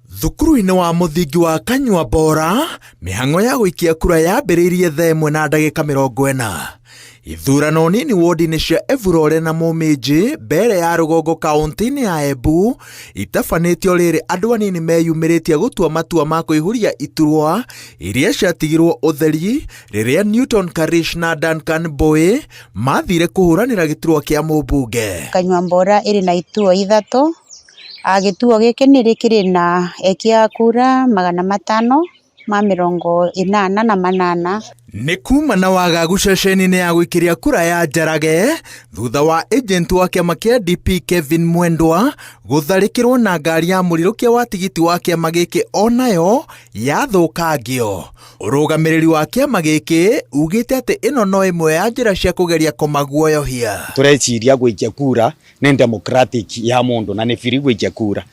Thukuru-inĩ wa mũthingi wa Kanyua Bora, mĩhang'o ya gũikia kura yambĩrĩirie thaa ĩmwe na ndagĩka 40. Ithurano nini wodi-inĩ cia Evurore na Mũminji mbere ya rũgongo kaũntĩ-inĩ ya Embu itabanĩtio rĩrĩ andũ anini meyumĩrĩtie gũtua matua ma kũihũria iturwa iria ciatigirwo ũtheri rĩrĩa Newton Karish na Duncan Mbui mathire kũhũranĩra gĩturwa kĩa mũmbunge. Kanyua Bora ĩrĩ na ituo ithatũ. Gĩtuo gĩkĩ nĩ kĩrĩ na ekia a kura 588. Nĩ kuma na wagagu ceceni-inĩ ya gũikĩria kura ya Njarage thutha wa ĩjenti wa kĩama kĩa DP Kevin Mwendwa gũtharĩkĩrwo na ngari ya mũrirũkia wa tigiti wa kĩama gĩkĩ onayo yathũkangio. Ũrũgamĩrĩri wa kĩama gĩkĩ ugĩte atĩ ĩno no ĩmwe ya njĩra cia kũgeria kũmaguoyohia. Tũreciria gũikia kura nĩ democratic ya mũndũ na nĩ free gũikia kura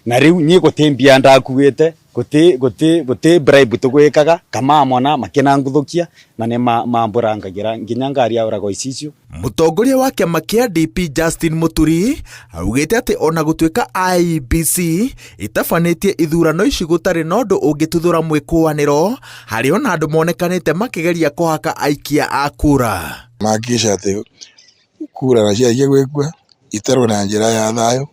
na rĩu niĩ gũtĩ mbia ndakuĩte gũtĩ gũtĩ gũtĩ bribe tũgwĩkaga kamamona makĩnangũthũkia na nĩ mambũrangagĩra nginya ngari yaũragwo icicio. Mũtongoria wa kĩama kĩa DP Justin Muturi augĩte atĩ ona gũtuĩka IEBC ĩtabanĩtie ithurano ici gũtarĩ na ũndũ ũngĩtuthũra mwĩkũanĩro, harĩ ona andũ monekanĩte makĩgeria kũhaka aikia a kura. Mahakikisha atĩ kura na ciarĩkia gwĩkua itarwo na njĩra ya thayũ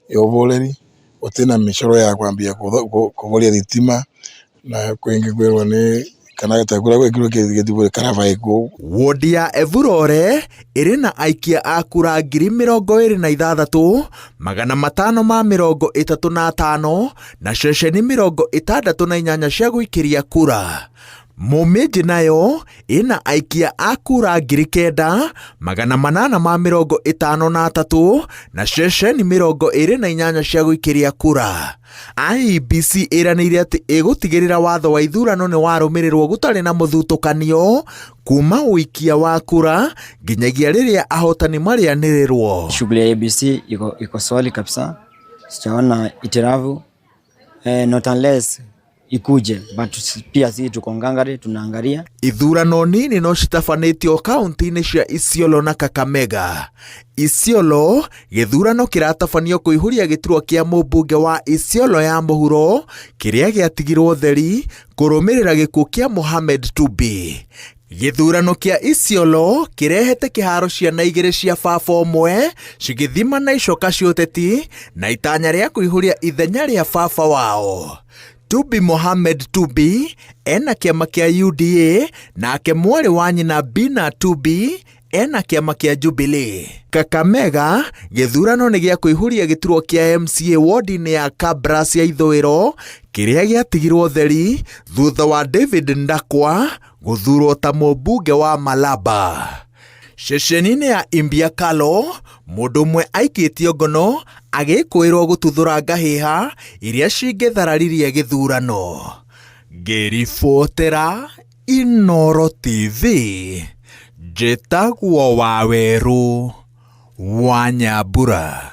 ya ũboreri gũtirĩ na mĩcoro ya kwambia kũhoria thitima na kwĩngĩ kwĩrwo nĩ kana ta kũrĩa gwekirwo gĩtibũrĩ karaba ĩkuo. Wodi ya Evurore ĩrĩ na aikia a kura 26,535 na ceceni 68 cia gũikĩria kura. Mũminji nayo ĩna aikia a kura 9,853 na ceceni 28 cia gũikĩria kura. IEBC ĩranĩire atĩ ĩgũtigĩrĩra watho wa ithurano nĩ warũmĩrĩrwo gũtarĩ na mũthutũkanio kuma ũikia wa kura nginyagia rĩrĩa ahotani marĩanĩrĩrwo. Shughuli ya IEBC iko swali kabisa, sijaona itirafu not unless ikuje but pia sisi tuko ngangari tunaangalia. Ithurano nini no citabanĩtio kaunti-inĩ cia Isiolo na Kakamega. Isiolo gĩthurano kĩratabanio kũihũria gĩturwa kĩa mũmbunge wa Isiolo ya mũhuro kĩrĩa gĩatigirwo theri kũrũmĩrĩra gĩkuũ kĩa Mohamed Tubi. Gĩthurano kĩa Isiolo kĩrehete kĩharo ciana igĩrĩ cia baba ũmwe cigĩthima na icoka cia ũteti na itanya rĩa kũihũria ithenya rĩa baba wao. Tubi Mohamed Tubi ena kĩama kĩa UDA nake mwarĩ wa nyina Bina Tubi ena kĩama kĩa Jubilee. Kakamega gĩthurano nĩ gĩa kũihũria gĩturwa kĩa MCA wodi-inĩ ya Kabras ya ithũĩro kĩrĩa gĩatigirwo theri thutha wa David Ndakwa gũthurwo ta mũmbunge wa Malaba. Ceceni-inĩ ya Imbiakalo mũndũ ũmwe aikĩtio ngono agĩkũĩrwo gũtuthũra ngahĩha iria cingĩthararirie gĩthurano. Ngĩribotera Inooro TV njĩtagwo Wawerũ wa Nyambura.